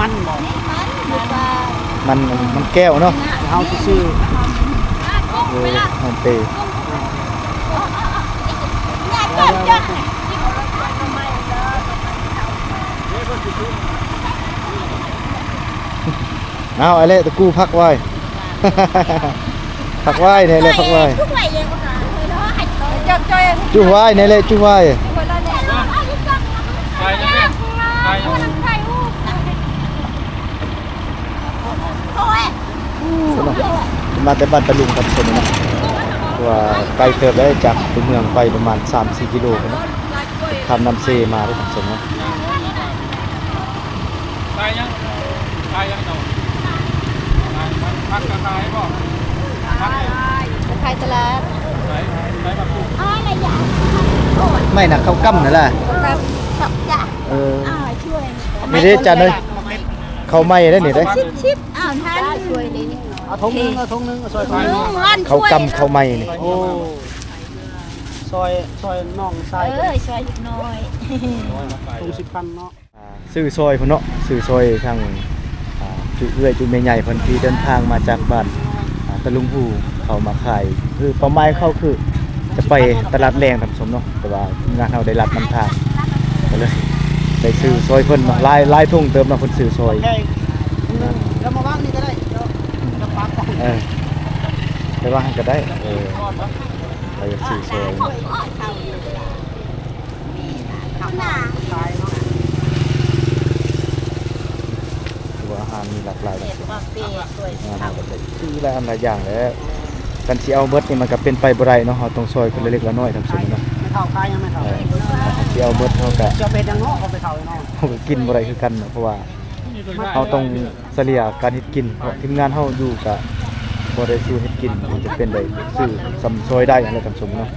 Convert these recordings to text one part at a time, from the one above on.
ມັນບໍ່? ມັນ ມັນແກ້ວເນາະ. ເຮົາຊື່ໆ ເອີ ເຮົາເປ. ເອົາ ໄອ້ແຫຼະ ຕະກູພັກໄວ້ ພັກໄວ້ແນ່ແຫຼະ ພັກໄວ້ ຈູໄວ້ແນ່ແຫຼະ ຈູໄວ້. ມາແຕ່ບ້ານຕາລຸງກັນຊັ້ນເນາະ ວ່າໄກເຕີບໄດ໋ ຈາກຕົວເມືອງໄປປະມານສາມສີ່ກິໂລພຸ້ນເນາະ ຂ້າມນ້ຳເຊມາເດ້ຊັ້ນເນາະ. ຂາຍຫຍັງ? ຂາຍຫຍັງເຈົ້າ? ຂາຍມັນ ຜັກກະຂາຍບໍ່? ຂາຍຕະຫຼາດ ໄມ້ນະ ເຂົ້າກ້ຳນັ້ນແຫຼະ ເອີ ນີ້ເດ້ ຈານເອີຍ ເຂົ້າໃໝ່ເດ້ນີ້ເດ້ ສິບ ສິບ ອ້າວ ທ່ານ ເອົາຖົງໜຶ່ງ ເອົາຖົງໜຶ່ງ ເອົາຊ່ອຍເຂົາ ເຂົ້າກ້ຳເຂົ້າໃໝ່ນີ້ ໂອ້ ຊ່ອຍ ຊ່ອຍນ້ອງຊາຍ ເອີ ຊ່ອຍເດັກນ້ອຍ ຖົງສິບພັນເນາະ. ອ່າ ຊື້ຊ່ອຍເພິ່ນເນາະ ຊື້ຊ່ອຍທາງ ອ່າ ຈຸເອື້ອຍຈຸແມ່ໃຫຍ່ເພິ່ນທີ່ເດີນທາງມາຈາກບ້ານ ອ່າ ຕະລຸງຫູ ເຂົ້າມາຂາຍ ຄືເປົ້າໝາຍເຂົາຄືຈະໄປຕະຫຼາດແລງທ່ານຜູ້ຊົມເນາະ ແຕ່ວ່າທີມງານເຮົາໄດ້ລັດນຳທາງ ກໍເລີຍໄດ້ຊື້ຊ່ອຍເພິ່ນເນາະ ຫຼາຍ ຫຼາຍຖົງເຕີບເນາະ ເພິ່ນຊື້ຊ່ອຍ ແລ້ວມາວາງນີ້ກໍໄດ້ ດຽວຈະປັກ ເອີ ໄປວາງຫັ້ນກໍໄດ້ ເອີ ໄປຊື້ຊ່ອຍ ເຂົ້າໜ້າ ຄືວ່າອາຫານມີຫຼາກຫຼາຍ ເຮັດບໍ່ເປັນ ງານເຮົາກໍໄດ້ຊື້ຫຼາຍອັນຫຼາຍຢ່າງແຫຼະ ຄັນຊິເອົາເບິດນີ້ມັນກໍເປັນໄປບໍ່ໄດ້ເນາະ ເຮົາຕ້ອງຊ່ອຍຄົນລະເລັກລະນ້ອຍ ທ່ານຜູ້ຊົມເນາະ ແມ່ເຖົ້າຂາຍຫຍັງແມ່ເຖົ້າ ເອີ ເຮົາຊິເອົາເບິດເຮົາກໍ ຊິເອົາໄປເຮັດຫຍັງເນາະ ເອົາໄປເຖົ້າເນາະ ເຮົາກໍກິນບໍ່ໄດ້ຄືກັນເນາະ ເພາະວ່າເຮົາຕ້ອງ ສະເລ່ຍການເຮັດກິນ ເພາະທີມງານເຮົາຢູ່ກະບໍ່ໄດ້ສູ້ເຮັດກິນ ມັນຈະເປັນໄດ້ຊື້ສ່ຳຊ່ອຍໄດ້ຫັ້ນແຫຼະທ່ານຜູ້ຊົມເນາະ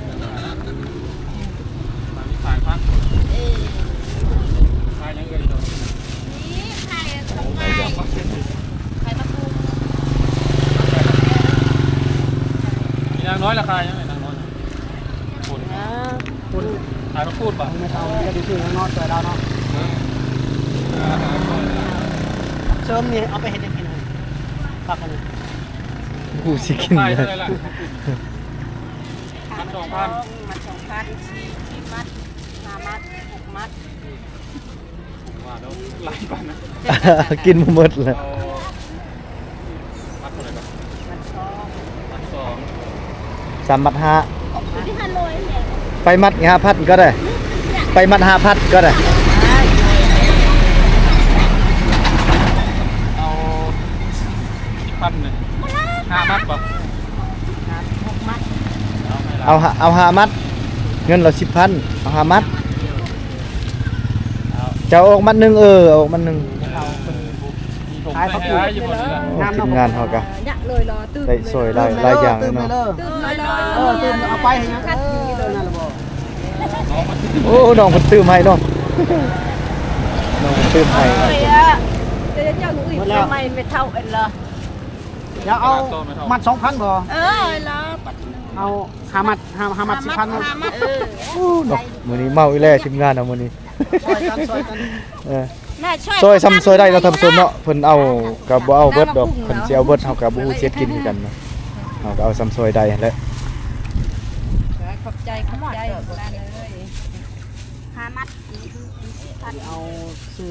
ນາງນ້ອຍລາຄາຫຍັງນາງນ້ອຍ? ພຸ້ນ ພຸ້ນ ຂາຍຜັກກູດບໍ່? ແມ່ເຖົ້າຈະໄດ້ຊື້ຫຍັງເນາະ ຊ່ວຍລາວເນາະ ເອີ ເສີມນີ້ເອົາໄປເຮັດຫຍັງກິນ? ຜັກອັນນີ້ ກູຊິກິນ ເທົ່າໃດລະ? ມັດສອງພັນ ມັດສອງພັນ ສີ່ ສີ່ມັດ ຫ້າມັດ ຫົກມັດ ວ່າແລ້ວຫຼາຍປານນັ້ນ ກິນບໍ່ໝົດລະ ເອົາ ມັດເທົ່າໃດກໍ? ມັດສອງ ມັດສອງ ສາມມັດຫ້າ ໄປມັດຫ້າພັນກໍໄດ້ ໄປມັດຫ້າພັນກໍໄດ້ ເອົາສິບພັນໜຶ່ງ ຫ້າມັດບໍ່? ຫົກມັດ ເອົາຫ້າ ເອົາຫ້າມັດ ເງິນລາວສິບພັນ ເອົາຫ້າມັດ ເຈົ້າອອກມັດໜຶ່ງ ເອີ ອອກມັດໜຶ່ງ ຂາຍເຂົ້າປຸ້ນ ໂອ້ ທີມງານເຮົາກະ ໄດ້ຊ່ອຍຫຼາຍ ຫຼາຍຢ່າງເລີຍເນາະ ເອີ ຕື່ມເອົາໄປໃຫ້ຫຍັງ ເອີ ນັ້ນລະບໍ່ ໂອ້ ນ້ອງເພິ່ນຕື່ມໃຫ້ເນາະ ນ້ອງເພິ່ນຕື່ມໃຫ້ ເຈົ້າ ເຈົ້າ ເຈົ້າ ເອີຍ ໝົດແລ້ວ ໃໝ່ແມ່ເຖົ້າເອີຍລະ ດຽວເອົາມັດສອງພັນບໍ່? ເອີ ລະ ເອົາຫ້າມັດ ຫ້າ ຫ້າມັດສິບພັນເນາະ ຫ້າມັດ ເອີ ໂອ້ ເນາະ ມື້ນີ້ເມົາອີກແລ້ວທີມງານເຮົາມື້ນີ້ ຊ່ອຍກັນ ຊ່ອຍກັນ ເອີ ຊ່ອຍສ່ຳຊ່ອຍໄດ້ເນາະທ່ານຜູ້ຊົມເນາະ ເພິ່ນເອົາກໍບໍ່ເອົາເບິດດອກ ເພິ່ນຊິເອົາເບິດເຮົາກໍບໍ່ຮູ້ຊິເຮັດກິນຄືກັນເນາະ ເຮົາກໍເອົາສ່ຳຊ່ອຍໄດ້ຫັ້ນແຫຼະ ຂອບໃຈ ຂອບໃຈ ຫ້າມັດ ເອົາຊື່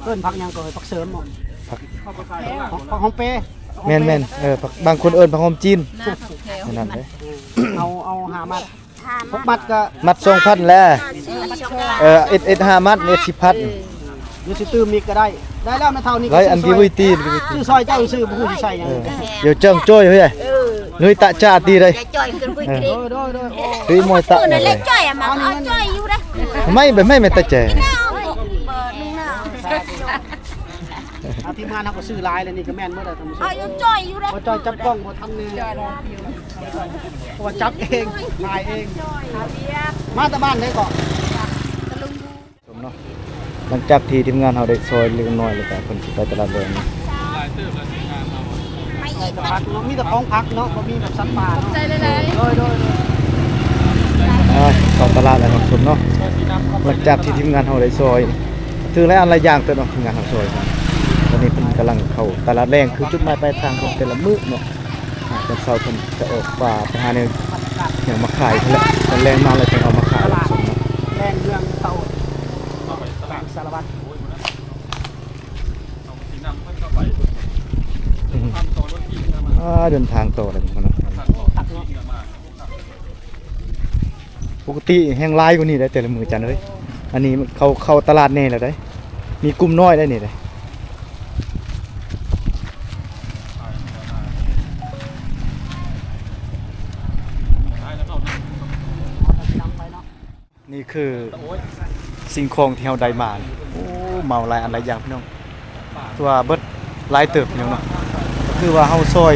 ເອີ້ນຜັກຫຍັງກໍ ຜັກເສີມບໍ? ຜັກ ຜັກຫອມເປ ແມ່ນໆ ເອີ ຜັກ ບາງຄົນເອີ້ນຜັກຫອມຈີນ ນັ້ນເດ້ ເອົາ ເອົາຫ້າມັດ ຫົກມັດກໍ ມັດສອງພັນແຫຼະ ເອີ ເອັດ ເອັດຫ້າມັດ ເອັດສິບພັນ ເອີ ດຽວຊິຕື່ມອີກກໍໄດ້ ໄດ້ແລ້ວແມ່ເຖົ້ານີ້ ໄດ້ອັນທີ່ ຊື້ຊ່ອຍ ເອີ ດຽວເຈີ້ງຈ້ອຍເຮີ້ຍ ເອີ ເຮີ້ຍ ຕະຈາຕີໄດ໋ ໂດຍ ໂດຍ ໂດຍ ເຮີ້ຍ ມວຍຕະ ເອີ ນັ້ນແຫຼະ ເອີ ຈ້ອຍອະ ມັນເອົາຈ້ອຍຢູ່ເດ້ ໄມ່ ໄມ່ ໄມ່ຕະແຈ ເອົາ ທີມງານເຮົາກໍຊື້ຫຼາຍແລ້ວ ນີ້ກໍແມ່ນໝົດແລ້ວທ່ານຜູ້ຊົມ ເອົາຢູ່ ຈ່ອຍຢູ່ເດ້ ບໍ່ຈ່ອຍຈັບກ້ອງບໍ່ທັນແນ່ ເພາະວ່າຈັບເອງ ຖ່າຍເອງ ມາແຕ່ບ້ານໃດເກາະ? ເນາະ ຫຼັງຈາກທີ່ທີມງານເຮົາໄດ້ຊ່ອຍເລັກນ້ອຍແລ້ວກໍ ເພິ່ນຊິໄປຕະຫຼາດແລງ ໄປອີກ ໄປອີກ ຜັກເນາະ ມີແຕ່ຂອງຜັກເນາະ ບໍ່ມີແບບສັດປ່າເນາະ ຂອບໃຈຫຼາຍໆ ໂດຍ ໂດຍ ໂດຍ ອ່າ ເຂົ້າຕະຫຼາດແລ້ວທ່ານຜູ້ຊົມເນາະ ຫຼັງຈາກທີ່ທີມງານເຮົາໄດ້ຊ່ອຍ ຖືຫຼາຍອັນຫຼາຍຢ່າງເຕີບເນາະ ທີມງານເຮົາຊ່ອຍ ຕອນນີ້ເພິ່ນກຳລັງເຂົ້າຕະຫຼາດແລງ ຄືຈຸດໝາຍປາຍທາງຂອງແຕ່ລະມື້ເນາະ ອ່າ ຕອນເຊົ້າເພິ່ນຈະອອກປ່າໄປຫາແນວ ແນວມາຂາຍພຸ້ນແຫຼະ ຕອນແລງມາແລ້ວຈຶ່ງເອົາມາຂາຍ ຕະຫຼາດແລງເມືອງຕາໂອດ ແຂວງສາລະວັນ ອືມ ອ່າ ເດີນທາງຕໍ່ແລ້ວເນາະ ປົກກະຕິແຮ່ງຫຼາຍກວ່ານີ້ໄດ໋ ແຕ່ລະມື້ ຈັນເອີຍ ອັນນີ້ເຂົາເຂົ້າຕະຫຼາດແດ່ແລ້ວໄດ໋ ມີກຸ່ມນ້ອຍໄດ໋ນີ້ໄດ໋ ນີ້ຄືສິ່ງຂອງທີ່ເຮົາໄດ້ມາ ໂອ້ ເມົາຫຼາຍອັນຫຼາຍຢ່າງພີ່ນ້ອງ ຖືວ່າເບິດຫຼາຍເຕີບພີ່ນ້ອງເນາະ ກໍຄືວ່າເຮົາຊ່ອຍ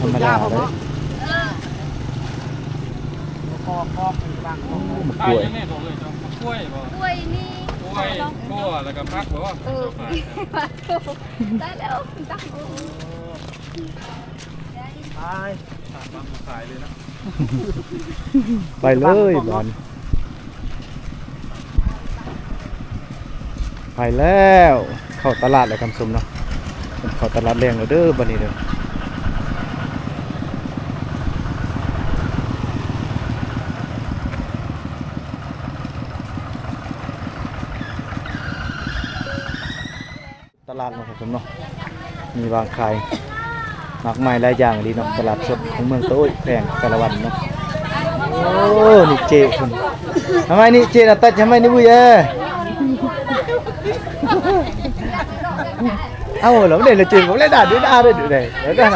ທຳມະດາເດ້. ໂອ້ ໝາກກ້ວຍ ກ້ວຍນີ້ ກ້ວຍ ຖົ່ວ ແລ້ວກໍຜັກບໍ? ເອີ ຕາຍແລ້ວ ຕັກ ໄປ ຂາຍເລີຍນະ ໄປເລີຍບາດ ໄປແລ້ວ ເຂົ້າຕະຫຼາດແລ້ວທ່ານຜູ້ຊົມເນາະ ເຂົ້າຕະຫຼາດແລງແລ້ວເດີບາດນີ້ເດີ. ຕະຫຼາດເນາະທ່ານຜູ້ຊົມເນາະ ມີວາງຂາຍມາກມາຍຫຼາຍຢ່າງອີ່ຫຼີເນາະ ຕະຫຼາດສົດຂອງເມືອງຕະໂອ້ຍ ແຂວງສາລະວັນເນາະ. ໂອ້ ນີ້ເຈ້ເພິ່ນ ທຳໄມນີ້ເຈ້ນະ ຕັດທຳໄມນີ້ບຸຍເອີຍ? ເອົາລະ ບໍ່ໄດ້ລະເຈ້ ບໍ່ໄດ້ດ່າ ດ່າ ດ່າ ດ່າ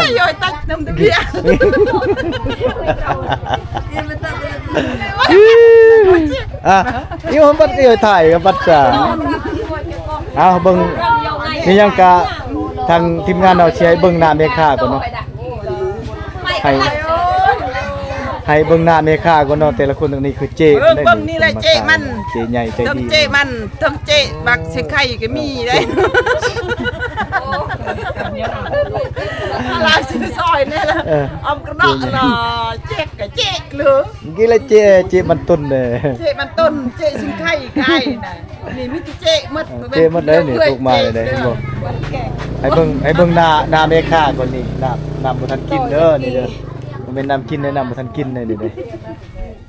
ອ່າ ອີ່ຫຍັງບັດກໍຢ່າຖ່າຍກັບບັດຊາ. ເອົາເບິ່ງ ມີຫຍັງກະທາງທີມງານເຮົາຊິໃຫ້ເບິ່ງໜ້າແມ່ຄ້າກ່ອນເນາະ ໃຫ້ ໃຫ້ເບິ່ງໜ້າແມ່ຄ້າກ່ອນເນາະ ແຕ່ລະຄົນ. ອັນນີ້ຄືເຈ້ ເບິ່ງ ເບິ່ງນີ້ແຫຼະ ເຈ້ມັນ ເຈ້ໃຫຍ່ໃຈດີ ເທິງເຈ້ມັນ ເທິງເຈ້ບັກຊິໄຂ່ກໍມີເດ້. ລາວຊິຊ່ອຍແນ່ລະ ເອີ ອອມກະເນາະລະ ເຈັກກະເຈັກເລີຍ. ກີ້ລະເຈ ເຈມັນຕົ້ນເດ້ ເຈມັນຕົ້ນ ເຈຊິງໄຄ ໄຄນະ ນີ້ມີແຕ່ເຈໝົດ ເຈໝົດເລີຍນີ້ ເຈ ປູກມາເລີຍເດ້ ເຫັນບໍ່? ໃຫ້ເບິ່ງ ໃຫ້ເບິ່ງໜ້າ ໜ້າແມ່ຄ້າກ່ອນນີ້ ນ້ຳ ນ້ຳບໍ່ທັນກິນເດີນີ້ເດີ ບໍ່ແມ່ນນ້ຳກິນເດີ ນ້ຳບໍ່ທັນກິນເດີນີ້ເດ້.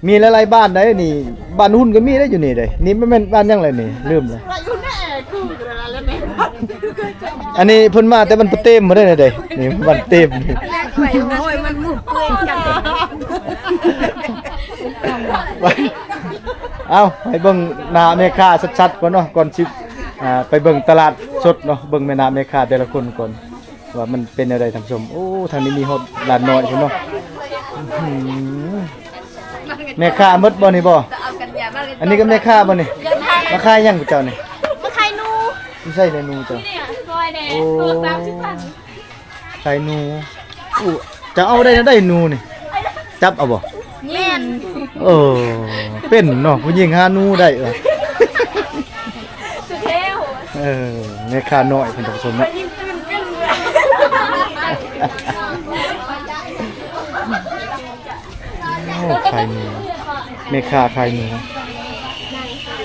ມີຫຼາຍໆບ້ານໃດ໋ນີ້ ບ້ານຮຸ່ນກໍມີໄດ໋ຢູ່ນີ້ເດ້. ນີ້ມັນແມ່ນບ້ານຫຍັງລະນີ້ ລືມລະ. ອັນນີ້ເພິ່ນມາແຕ່ບ້ານປະເຕັມພຸ້ນເດ້ ນີ້ບ້ານເຕັມນີ້. ເອົາ ໃຫ້ເບິ່ງໜ້າແມ່ຄ້າຊັດໆກ່ອນເນາະ ກ່ອນຊິ ອ່າ ໄປເບິ່ງຕະຫຼາດສົດເນາະ ເບິ່ງແມ່ນ້າແມ່ຄ້າແຕ່ລະຄົນກ່ອນ ວ່າມັນເປັນແນວໃດທ່ານຜູ້ຊົມ. ໂອ້ ທາງນີ້ມີຮອດຫຼານນ້ອຍພຸ້ນເນາະ. ອື ແມ່ຄ້າໝົດບໍ່ນີ້ບໍ່? ອັນນີ້ກໍແມ່ຄ້າບໍ່ນີ້? ມາຂາຍຫຍັງເຈົ້ານີ້? ມາຂາຍໜູ. ຢູ່ໃສແດ່ໜູເຈົ້າ? ໂອ້ ຂາຍໜູ. ໂອ້ ຈະເອົາໄດ້ແນວໃດໜູນີ້? ຈັບເອົາບໍ່? ແມ່ນ. ເອີ ເປັນເນາະ ຜູ້ຍິງຫາໜູໄດ້. ເອີ ເອີ ແມ່ຄ້ານ້ອຍເພິ່ນທ່ານຜູ້ຊົມເນາະ. ໂອ້ ຂາຍໜູ ແມ່ຄ້າຂາຍໜູ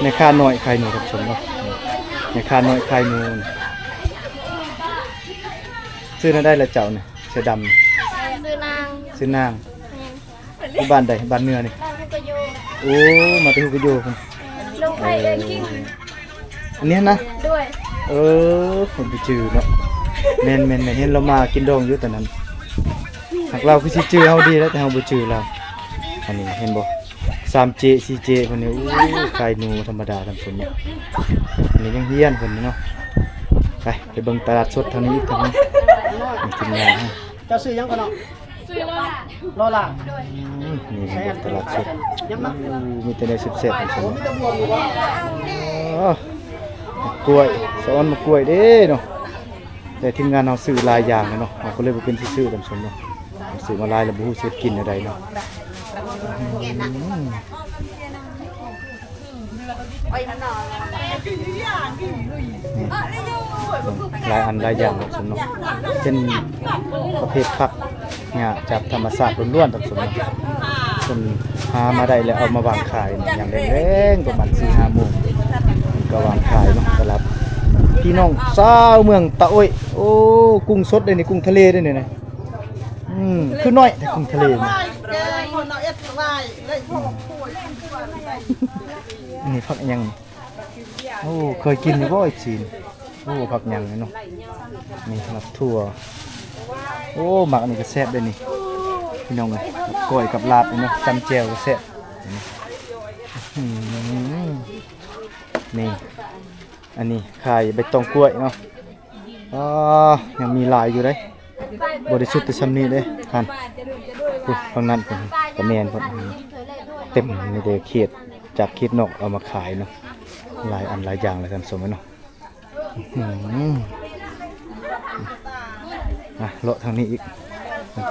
ແມ່ຄ້ານ້ອຍຂາຍໜູທ່ານຜູ້ຊົມເນາະ. ແມ່ຄ້ານ້ອຍຂາຍໜູ. ຊື່ແນວໃດລະເຈົ້ານີ້ ເສື້ອດຳ? ຊື່ນາງ. ຊື່ນາງ. ແມ່ນ. ຢູ່ບ້ານໃດ? ບ້ານເໜືອນີ້. ບ້ານຮຸກກະໂຍ. ໂອ້ ມາແຕ່ຮຸກກະໂຍພຸ້ນ. ແມ່ນ. ເອີ ອັນນີ້ນະ? ໂດຍ. ເອີ ເພິ່ນໄປຈື່ເນາະ. ແມ່ນໆໆ ເຫັນລາວມາກິນດອງຢູ່ຕອນນັ້ນ. ຫາກລາວຄືຊິຈື່ເຮົາດີແລ້ວ ແຕ່ເຮົາບໍ່ຈື່ລາວ. ອັນນີ້ເຫັນບໍ່? ສາມເຈ ສີ່ເຈເພິ່ນນີ້. ໂອ້ ຂາຍໜູທຳມະດາທ່ານຜູ້ຊົມເນາະ. ອັນນີ້ຍັງຮຽນເພິ່ນນີ້ເນາະ. ໄປ ໄປເບິ່ງຕະຫຼາດສົດທາງນີ້ອີກທາງໜຶ່ງ. ທີມງານເຮົາ. ເຈົ້າຊື່ຫຍັງກໍເນາະ? ຊື່ລໍລາ. ລໍລາ. ອືມ ນີ້ເຫັນບໍ່ ຕະຫຼາດສົດ ມີແຕ່ແນວແຊບໆ ທ່ານຜູ້ຊົມ. ໂອ້ ໝາກກ້ວຍ ສະອອນໝາກກ້ວຍເດ້ເນາະ. ແຕ່ທີມງານເຮົາຊື້ຫຼາຍຢ່າງເນາະ ເຮົາກໍເລີຍບໍ່ເປັນຊິຊື້ທ່ານຜູ້ຊົມເນາະ. ຊື້ມາຫຼາຍແລ້ວບໍ່ຮູ້ຊິເຮັດກິນແນວໃດເນາະ. ອືມ ນີ້ ຫຼາຍອັນຫຼາຍຢ່າງເນາະ ເປັນປະເພດຜັກຫຍ້າຈາກທຳມະຊາດລ້ວນໆ ທ່ານຜູ້ຊົມເນາະ. ເພິ່ນຫາມາໄດ້ແລ້ວເອົາມາວາງຂາຍ ຍາມແລງໆ ປະມານສີ່ຫ້າໂມງ ກໍວາງຂາຍເນາະ. ຕະຫຼາດພີ່ນ້ອງຊາວເມືອງຕະໂອ້ຍ. ໂອ້ ກຸ້ງສົດເດ້ນີ້ ກຸ້ງທະເລເດ້ນີ້ນະ. ອືມ ຄືນ້ອຍແທ້ກຸ້ງທະເລນີ້. ອັນນີ້ຜັກຫຍັງນີ້? ໂອ້ ເຄີຍກິນຢູ່ບໍ່ ເອັຟຊີ? ໂອ້ ຜັກຫຍັງນີ້ເນາະ. ນີ້ໝາກຖົ່ວ. ໂອ້ ໝາກອັນນີ້ກໍແຊບເດ້ນີ້ ພີ່ນ້ອງເອີຍ. ກ້ອຍກັບລາບນີ້ເນາະ ຈ້ຳແຈ່ວກໍແຊບ. ອືມ ນີ້ ອັນນີ້ຂາຍໃບຕອງກ້ວຍເນາະ. ອໍ ຍັງມີຫຼາຍຢູ່ເດ້ ບໍ່ໄດ້ສຸດແຕ່ຊ່ຳນີ້ເດ້. ຫັ້ນ ພຸ້ນ ຝັ່ງນັ້ນພຸ້ນ ກະແມ່ນພຸ້ນ. ເຕັມ ມີແຕ່ເຂດ ຈາກເຂດນອກເອົາມາຂາຍເນາະ. ຫຼາຍອັນຫຼາຍຢ່າງເລີຍທ່ານຜູ້ຊົມເອີຍເນາະ. ອື ອ່ະ ເລາະທາງນີ້ອີກ.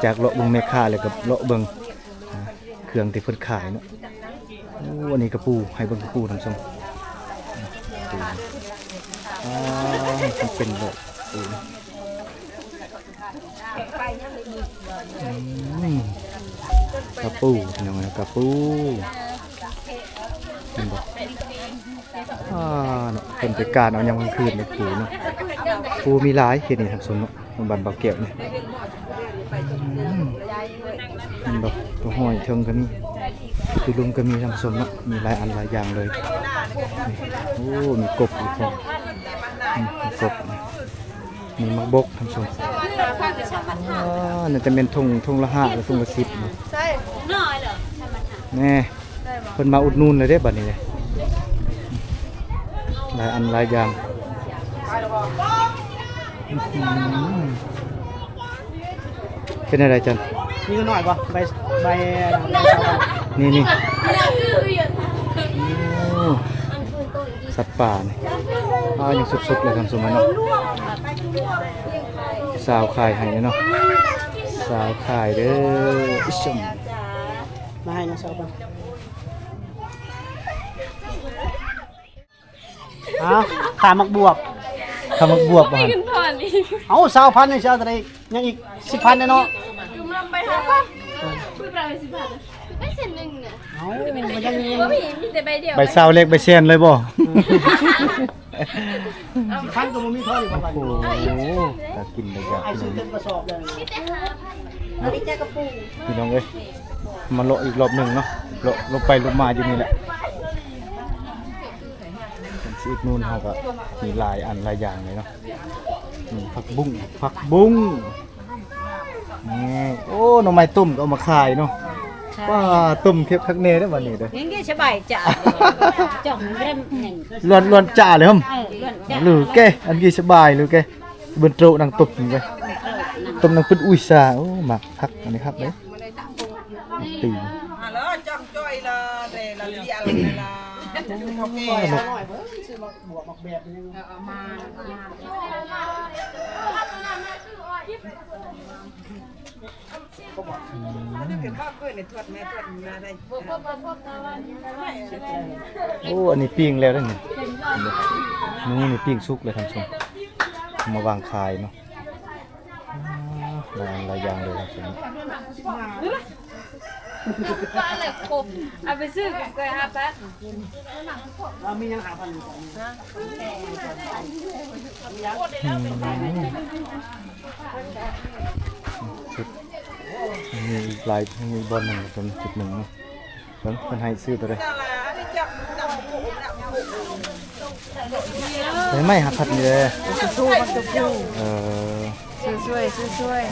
ຈາກເລາະເບິ່ງແມ່ຄ້າແລ້ວກໍເລາະເບິ່ງ ອ່າ ເຄື່ອງທີ່ເພິ່ນຂາຍເນາະ. ໂອ້ ອັນນີ້ກະປູ ໃຫ້ເບິ່ງກະປູທ່ານຜູ້ຊົມ. ອ່າ ມັນເປັນແບບ ອືມ ກະປູ ພີ່ນ້ອງເອີຍ ກະປູ ເຫັນບໍ່? ອ່າ ເນາະ ເພິ່ນໄປການເອົາຍາມກາງຄືນເດ້ປູເນາະ. ປູມີຫຼາຍເຂດນີ້ທ່ານຜູ້ຊົມເນາະ ບ້ານບ່າວແກ້ວນີ້. ອືມ ເຫັນບໍ່? ໂຕຫ້ອຍເທິງກໍມີ ໂຕລຸ່ມກໍມີທ່ານຜູ້ຊົມເນາະ ມີຫຼາຍອັນຫຼາຍຢ່າງເລີຍ. ໂອ້ ມີກົບອີກພ້ອມ ອືມ ມີກົບ ມີໝາກບົກທ່ານຜູ້ຊົມ. ອ່າ ໜ້າຈະແມ່ນຖົງ ຖົງລະຫ້າ ຫຼືຖົງລະສິບເນາະ. ແນ່ ເພິ່ນມາອຸດໜູນແລ້ວເດ້ບັດນີ້ເດ້ ຫຼາຍອັນຫຼາຍຢ່າງ. ອືມ ເປັນແນວໃດຈັນ? ມີເງິນໜ້ອຍບໍ່? ໃບ ໃບ ນີ້ ນີ້ ໂອ້ ສັດປ່ານີ້ ອ້າວ ຍັງສົດໆເລີຍທ່ານຜູ້ຊົມເນາະ. ສາວຂາຍໃຫ້ເນາະ ສາວຂາຍເດີ ມາໃຫ້ນ້ອງສາວກ່ອນ. ເອົ້າ ຄ່າໝາກບວບ ຄ່າໝາກບວບບໍ່? ໄດ້ເງິນທອນອີກ. ເອົ້າ ຊາວພັນ ຍັງຊິເອົາເທົ່າໃດ? ຍັງອີກສິບພັນແນ່ເນາະ. ກຳລັງໄປຫ້າພັນ ເພິ່ນເອົາໃຫ້ສິບພັນ ໄປເສັ້ນໜຶ່ງນະ. ເອົ້າ ມັນຍັງມີ ບໍ່ມີ ມີແຕ່ໃບດຽວ. ໃບຊາວເລັກ ໃບແສນເລີຍບໍ່? ສິບພັນກໍບໍ່ມີທອນອີກບໍ່ບັດນີ້. ໂອ້ໂຫ ຕາກິນໄດ້ຢາກ ອ້າຍຊື້ເຕັມກະສອບເລີຍ. ມີແຕ່ຫ້າພັນ ອັນນີ້ແຈກກະປູ ພີ່ນ້ອງເອີຍ. ມາເລາະອີກລອບໜຶ່ງເນາະ ເລາະລົງໄປລົງມາຢູ່ນີ້ແຫຼະ. ເພິ່ນຊິອຸດໜູນເຮົາກໍມີຫຼາຍອັນຫຼາຍຢ່າງເລີຍເນາະ. ນີ້ ຜັກບຸ້ງ ຜັກບຸ້ງ ນີ້ ໂອ້ ໜໍ່ໄມ້ຕົ້ມກໍເອົາມາຂາຍເນາະ. ປ້າ ຕົ້ມເຄັບຄັກແນ່ເດີ້ບັດນີ້ເດີ້. ຍັງໄດ້ສະບາຍຈາ ຈ່ອງເລີ່ມແໜ່ງ ລ້ວນ ລ້ວນຈາເລີຍຫຳ. ເອີ ລ້ວນຈາ ຫຼືແກ ອັນກີ້ສະບາຍ ຫຼືແກ ເບິ່ງໂຕະນັ່ງຕົ້ມນີ້ໄປ ຕົ້ມນັ່ງປຶດ ອຸ້ຍຊາ. ໂອ້ ໝາກຄັກ ອັນນີ້ຄັກເດ້. ຕີ ອືມ ໂອ້ ອັນນີ້ປີ້ງແລ້ວເດ້ນີ້. ໜູນີ້ປີ້ງສຸກແລ້ວທ່ານຜູ້ຊົມ ເອົາມາວາງຂາຍເນາະ. ອ່າ ຫຼາຍອັນຫຼາຍຢ່າງເລີຍທ່ານຜູ້ຊົມ. ເອົາໄປຊື້ກັນເກີຍຫ້າພັນ. ອືມ ຈຸດ ມີອີກຫຼາຍ ມີບ່ອນໜຶ່ງ ຈຸດໜຶ່ງເນາະ. ເບິ່ງເພິ່ນໃຫ້ຊື້ຕົວໃດ. ໃບໄມ້ຫາຄັດນີ້ເດ້. ເອີ ຊ່ວຍໆ ຊ່ວຍໆ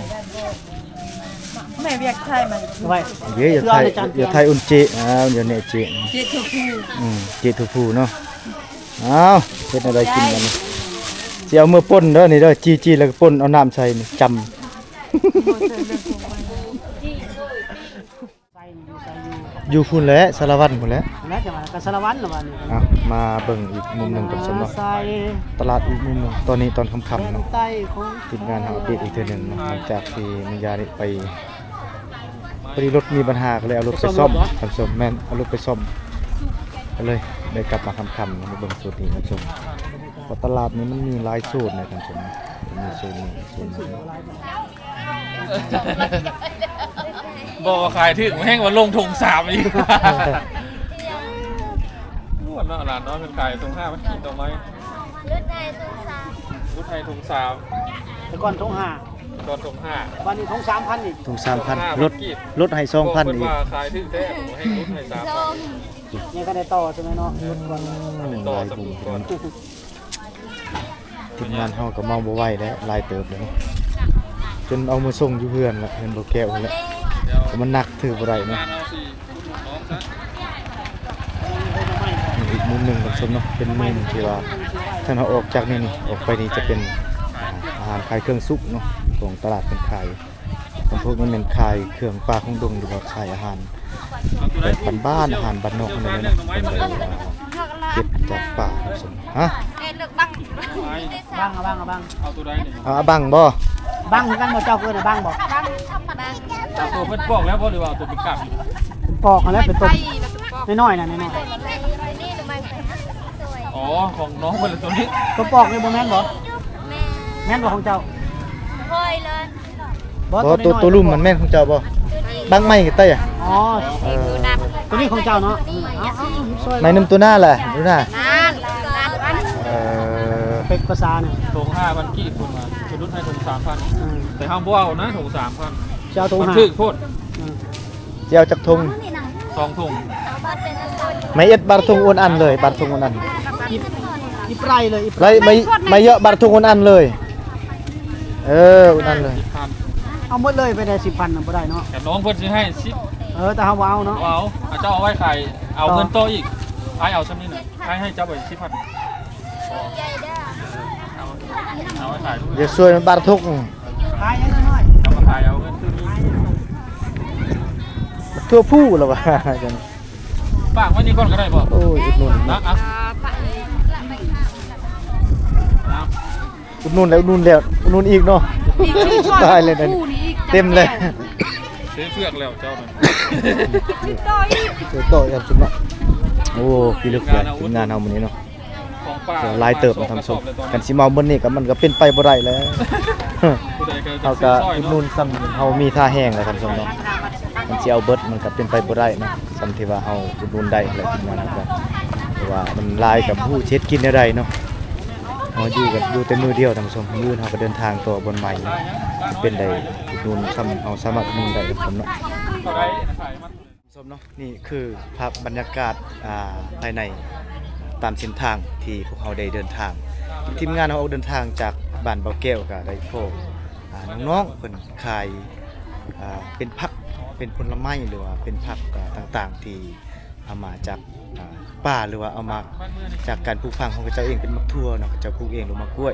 ແມ່ວຽກໄທມັນໄວ້. ເດ້ ຢ່າໄທ ຢ່າໄທອຸ່ນເຈ. ອ້າວ ຢ່າແນະເຈ ເຈໂທຟູ. ອືມ ເຈໂທຟູເນາະ. ອ້າວ ເຮັດແນວໃດກິນບັດນີ້? ຊິເອົາເມືອປົ່ນເດີນີ້ເດີ. ຈີ່ໆ ແລ້ວກໍປົ່ນ ເອົານ້ຳໃສ່ນີ້ ຈຳ. ຢູ່ພຸ້ນແຫຼະ ສາລະວັນພຸ້ນແຫຼະ. ແລ້ວຈະວ່າກໍສາລະວັນລະວ່ານີ້. ອ່ະ ມາເບິ່ງອີກມຸມໜຶ່ງກັນຊະເນາະ ຕະຫຼາດອີກມຸມໜຶ່ງ. ຕອນນີ້ຕອນຄ່ຳໆເນາະ ທີມງານເຮົາອັບເດດອີກເທື່ອໜຶ່ງເນາະ ຫຼັງຈາກທີ່ແມ່ຍ່າໄດ້ໄປ ພໍດີລົດມີບັນຫາ ກໍເລີຍເອົາລົດໄປສ້ອມທ່ານຜູ້ຊົມ. ແມ່ນ ເອົາລົດໄປສ້ອມ ກໍເລີຍໄດ້ກັບມາຄ່ຳໆ ມາເບິ່ງໂຊນນີ້ທ່ານຜູ້ຊົມ. ເພາະຕະຫຼາດນີ້ມັນມີຫຼາຍໂຊນນະທ່ານຜູ້ຊົມ ມີໂຊນນີ້ໂຊນນີ້. ບອກວ່າຂາຍຖືກ ແຮ່ງວ່າລົງຖົງສາມອີກ. ມ່ວນເນາະ ຫຼານນ້ອຍເພິ່ນຂາຍຖົງຫ້າ ມັນກິນດອກໄມ້ ລົດໄດ້ຖົງສາມ ລົດໄດ້ຖົງສາມ. ແຕ່ກ່ອນຖົງຫ້າ ແຕ່ກ່ອນຖົງຫ້າ ບັດນີ້ຖົງສາມພັນອີກ. ຖົງສາມພັນ ລົດ ລົດໃຫ້ສອງພັນອີກ. ບອກເພິ່ນວ່າຂາຍຖືກແທ້ ແຮ່ງລົດໃຫ້ສາມພັນ. ນີ້ກໍໄດ້ຕໍ່ໃຊ່ໄໝເນາະ ລົດກ່ອນ ຕໍ່ສຳເລັດກ່ອນ. ທີມງານເຮົາກໍເມົາບໍ່ໄຫວແລ້ວ ຫຼາຍເຕີບເລີຍ ຈົນເອົາມາສົ່ງຢູ່ເຮືອນລະ ເຮືອນບໍ່ແກ້ວພຸ້ນແຫຼະ. ກໍມັນໜັກ ຖືບໍ່ໄດ້ເນາະ. ນີ້ອີກມຸມໜຶ່ງທ່ານຜູ້ຊົມເນາະ ເປັນມຸມທີ່ວ່າ ຄັນເຮົາອອກຈາກນີ້ນີ້ ອອກໄປນີ້ຈະເປັນ ອ່າ ອາຫານຂາຍເຄື່ອງສຸກເນາະ ຂອງຕະຫຼາດເພິ່ນຂາຍ. ຄຳພວກນີ້ແມ່ນຂາຍເຄື່ອງປ່າຂອງດົງ ຫຼືວ່າຂາຍອາຫານແບບບ້ານໆ ອາຫານບ້ານນອກຫັ້ນແຫຼະເນາະ ເພິ່ນໄດ້ເກັບຈາກປ່າ. ຮະ ບັງ ເອົາບັງ ເອົາບັງ ເອົາ ເອົາບັງບໍ່? ບັ້ງຄືກັນບໍ່? ເຈົ້າເອີ້ນວ່າບັ້ງບໍ່? ເອົາໂຕເພິ່ນປອກແລ້ວບໍ່ ຫຼືວ່າເອົາໂຕເປັນກາບ? ເປັນປອກຫັ້ນແຫຼະ ເປັນໂຕນ້ອຍໆນະ ນ້ອຍໆ. ອໍ ຂອງນ້ອງເພິ່ນລະໂຕນີ້ ໂຕປອກນີ້ບໍ່ແມ່ນບໍ່? ແມ່ນ ແມ່ນບໍ່ຂອງເຈົ້າ? ບໍ່ ໂຕ ໂຕລຸ່ມມັນແມ່ນຂອງເຈົ້າບໍ່? ບັ້ງໄມ້ກະໄຕ. ອໍ ເອີ ໂຕນີ້ຂອງເຈົ້າເນາະ. ເອົາໆ ໄມ້ນຳໂຕໜ້າແຫຼະ ໂຕໜ້າ. ເອີ ເປັກພາສານີ້ ຖົງຫ້າພັນກີບ ເພິ່ນວ່າ ສະດຸດໃຫ້ຖົງສາມພັນ. ອືມ ແຕ່ເຮົາບໍ່ເອົານະ ຖົງສາມພັນ ຈະເອົາຖົງຫ້າ ມັນຖືກໂພດ. ອືມ ຊິເອົາຈັກຖົງ? ສອງຖົງ. ໄມ້ເອັດບາດຖົງໂອນອັນເລີຍ ບາດຖົງໂອນອັນ. ອີ່ ອີ່ໄປເລີຍ ອີ່ໄປ ໄມ້ ໄມ້ເຍາະບາດຖົງໂອນອັນເລີຍ. ເອີ ໂອນອັນເລີຍ. ສິບພັນ ເອົາໝົດເລີຍ. ໄປໄດ້ສິບພັນນະ ບໍ່ໄດ້ເນາະ. ແຕ່ນ້ອງເພິ່ນຊິໃຫ້ສິບ. ເອີ ແຕ່ເຮົາບໍ່ເອົາເນາະ. ບໍ່ເອົາ. ເອົາ ເຈົ້າເອົາໄວ້ຂາຍ ເອົາເງິນຕໍ່ອີກ. ເອົາ ໃຫ້ ໃຫ້ເຈົ້າໄປສິບພັນ. ເອົາ ເອົາໄວ້ຂາຍ. ຢ່າຊ່ວຍມັນບາດຖົງ. ຂາຍຫຍັງນ້ອຍ? ເອົາມາຂາຍເອົາເງິນຄືນນີ້. ທົ່ວຜູ້ລະວ່າ. ຝາກໄວ້ນີ້ກ່ອນກະໄດ້ບໍ່? ໂອ້ຍ ອຸດໜູນນະ. ອ່ະ ອ່ະ ອຸດໜູນແລ້ວ ອຸດໜູນແລ້ວ ອຸດໜູນອີກເນາະ. ຕາຍເລີຍນະ ເຕັມເລີຍ. ຊື້ເຜືອກແລ້ວເຈົ້ານະ. ຊື້ຕໍ່ອີກ ຊື້ຕໍ່ອີກ ໂອ້ ກິນເຫຼືອເຟືອທີມງານເຮົາມື້ນີ້ເນາະ. ຫຼາຍເຕີບນະທ່ານຜູ້ຊົມ. ຄັນຊິເມົາໝົດນີ້ກະ ມັນກະເປັນໄປບໍ່ໄດ້ແລ້ວ. ເຮົາກະອຸດໜູນຊ່ຳເຮົາມີທ່າແຮງແຫຼະທ່ານຜູ້ຊົມເນາະ. ຄັນຊິເອົາເບິດມັນກະເປັນໄປບໍ່ໄດ້ເນາະ. ຊ່ຳທີ່ວ່າເຮົາອຸດໜູນໄດ້ແຫຼະທີມງານເຮົາກະ ເພາະວ່າມັນຫຼາຍກະບໍ່ຮູ້ຊິເຮັດກິນແນວໃດເນາະ. ເຮົາຢູ່ກະຢູ່ແຕ່ມື້ດຽວທ່ານຜູ້ຊົມ. ມື້ອື່ນເຮົາກະເດີນທາງຕໍ່ບ່ອນໃໝ່ເນາະ. ເປັນໄດ້ອຸດໜູນຊ່ຳເຮົາສາມາດອຸດໜູນໄດ້ທ່ານຜູ້ຊົມເນາະ. ທ່ານຜູ້ຊົມເນາະ ນີ້ຄືພາບບັນຍາກາດ ອ່າ ພາຍໃນຕາມເສັ້ນທາງທີ່ພວກເຮົາໄດ້ເດີນທາງ. ທີມງານເຮົາອອກເດີນທາງຈາກບ້ານເບົາແກ້ວກະໄດ້ພໍ້ ອ່າ ນ້ອງໆເພິ່ນຂາຍ ອ່າ ເປັນຜັກ ເປັນຜົນລະໄມ້ ຫຼືວ່າເປັນຜັກ ອ່າ ຕ່າງໆທີ່ເອົາມາຈາກ ອ່າ ປ່າ ຫຼືວ່າເອົາມາຈາກການປູກຝັງຂອງເຂົາເຈົ້າເອງ ເປັນໝາກຖົ່ວເນາະ ເຂົາເຈົ້າປູກເອງ ຫຼືໝາກກ້ວຍ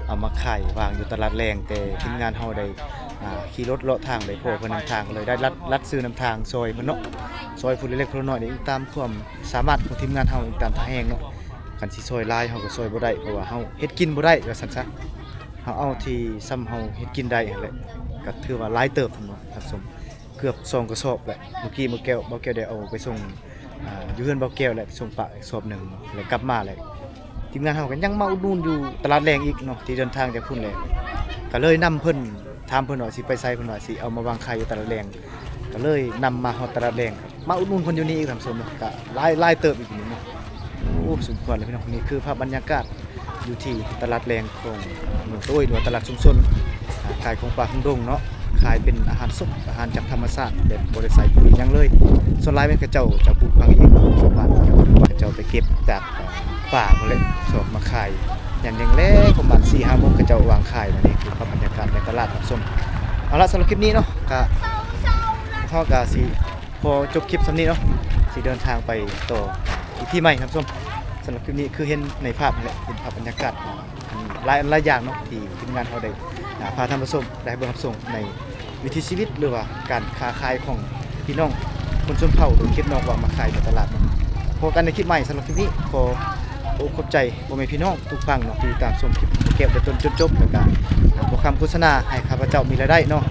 ເອົາມາຂາຍວາງຢູ່ຕະຫຼາດແລງ. ແຕ່ທີມງານເຮົາໄດ້ ອ່າ ຂີ່ລົດເລາະທາງໄປພໍ້ເພິ່ນນຳທາງ ເລີຍໄດ້ລັດ ລັດຊື້ນຳທາງຊ່ອຍເພິ່ນເນາະ. ຊ່ອຍຜູ້ເລັກໆຜູ້ນ້ອຍນີ້ ອີງຕາມຄວາມສາມາດຂອງທີມງານເຮົາ ອີງຕາມທ່າແຮງເນາະ. ຄັນຊິຊ່ອຍຫຼາຍເຮົາກະຊ່ອຍບໍ່ໄດ້ ເພາະວ່າເຮົາເຮັດກິນບໍ່ໄດ້ວ່າຊັ້ນຊະ. ເຮົາເອົາທີ່ຊ່ຳເຮົາເຮັດກິນໄດ້ຫັ້ນແຫຼະ ກະຖືວ່າຫຼາຍເຕີບເນາະທ່ານຜູ້ຊົມ. ເກືອບສອງກະສອບແຫຼະ. ມື້ກີ້ ເບົາແກ້ວ ເບົາແກ້ວໄດ້ເອົາໄປສົ່ງ ອ່າ ຢູ່ເຮືອນເບົາແກ້ວແຫຼະ ໄປສົ່ງປາອີກສອບໜຶ່ງ ແລ້ວກັບມາແລ້ວ ທີມງານເຮົາກະຍັງມາອຸດໜູນຢູ່ຕະຫຼາດແລງອີກເນາະ ທີ່ເດີນທາງຈາກພຸ້ນແຫຼະ. ກະເລີຍນຳເພິ່ນ ຖາມເພິ່ນວ່າຊິໄປໃສ ເພິ່ນວ່າຊິເອົາມາວາງຂາຍຢູ່ຕະຫຼາດແລງ ກະເລີຍນຳມາຮອດຕະຫຼາດແລງ ມາອຸດໜູນເພິ່ນຢູ່ນີ້ອີກທ່ານຜູ້ຊົມເນາະ. ກະຫຼາຍ ຫຼາຍເຕີບອີກນີ້ເນາະ. ໂອ້ ສົມຄວນແລ້ວພີ່ນ້ອງ. ນີ້ຄືພາບບັນຍາກາດ ຢູ່ທີ່ຕະຫຼາດແລງຂອງເມືອງໂຕຍ ຫຼືວ່າຕະຫຼາດຊຸມຊົນ ອ່າ ຂາຍຂອງປ່າຂອງດົງເນາະ. ຂາຍເປັນອາຫານສົດ ອາຫານຈາກທຳມະຊາດ ແບບບໍ່ໄດ້ໃສ່ປຸ໋ຍຫຍັງເລີຍ. ສ່ວນຫຼາຍແມ່ນເຂົາເຈົ້າຈະປູກຝັງເອງ ຊາວບ້ານເຂົາເຈົ້າ ເຂົາເຈົ້າໄປເກັບຈາກ ອ່າ ປ່າພຸ້ນແຫຼະ ຊອກມາຂາຍ. ຍາມແລງໆປະມານສີ່ຫ້າໂມງ ເຂົາເຈົ້າວາງຂາຍ. ແລະນີ້ຄືພາບບັນຍາກາດໃນຕະຫຼາດທ່ານຜູ້ຊົມ. ເອົາລະ ສຳລັບຄລິບນີ້ເນາະ ກະ ເຮົາກະຊິ ຂໍຈົບຄລິບຊ່ຳນີ້ເນາະ ຊິເດີນທາງໄປຕໍ່ອີພີໃໝ່ທ່ານຜູ້ຊົມ. ສຳລັບຄລິບນີ້ຄືເຫັນໃນພາບຫັ້ນແຫຼະ ເປັນພາບບັນຍາກາດ ຫຼາຍອັນຫຼາຍຢ່າງເນາະ ທີ່ທີມງານເຮົາໄດ້ ອ່າ ພາທ່ານຜູ້ຊົມໄດ້ເບິ່ງຮັບຊົມໃນວິຖີຊີວິດ ຫຼືວ່າການຄ້າຂາຍຂອງພີ່ນ້ອງຄົນຊົນເຜົ່າ ໂດຍເຂດນອກວ່າມາຂາຍໃນຕະຫຼາດເນາະ. ພົບກັນໃນຄລິບໃໝ່. ສຳລັບຄລິບນີ້ ຂໍຂອບໃຈພໍ່ແມ່ພີ່ນ້ອງທຸກຝັ່ງເນາະ ທີ່ຕາມຊົມຄລິບຂອງແກ້ວແຕ່ຕົ້ນຈົນຈົບ ແລ້ວກະ ອ່າ ບໍ່ຄຳໂຄສະນາໃຫ້ຂ້າພະເຈົ້າມີລາຍໄດ້ເນາະ.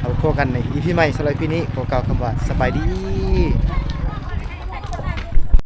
ເຮົາພົບກັນໃນອີພີໃໝ່. ສຳລັບອີພີນີ້ ຂໍກ່າວຄຳວ່າສະບາຍດີ.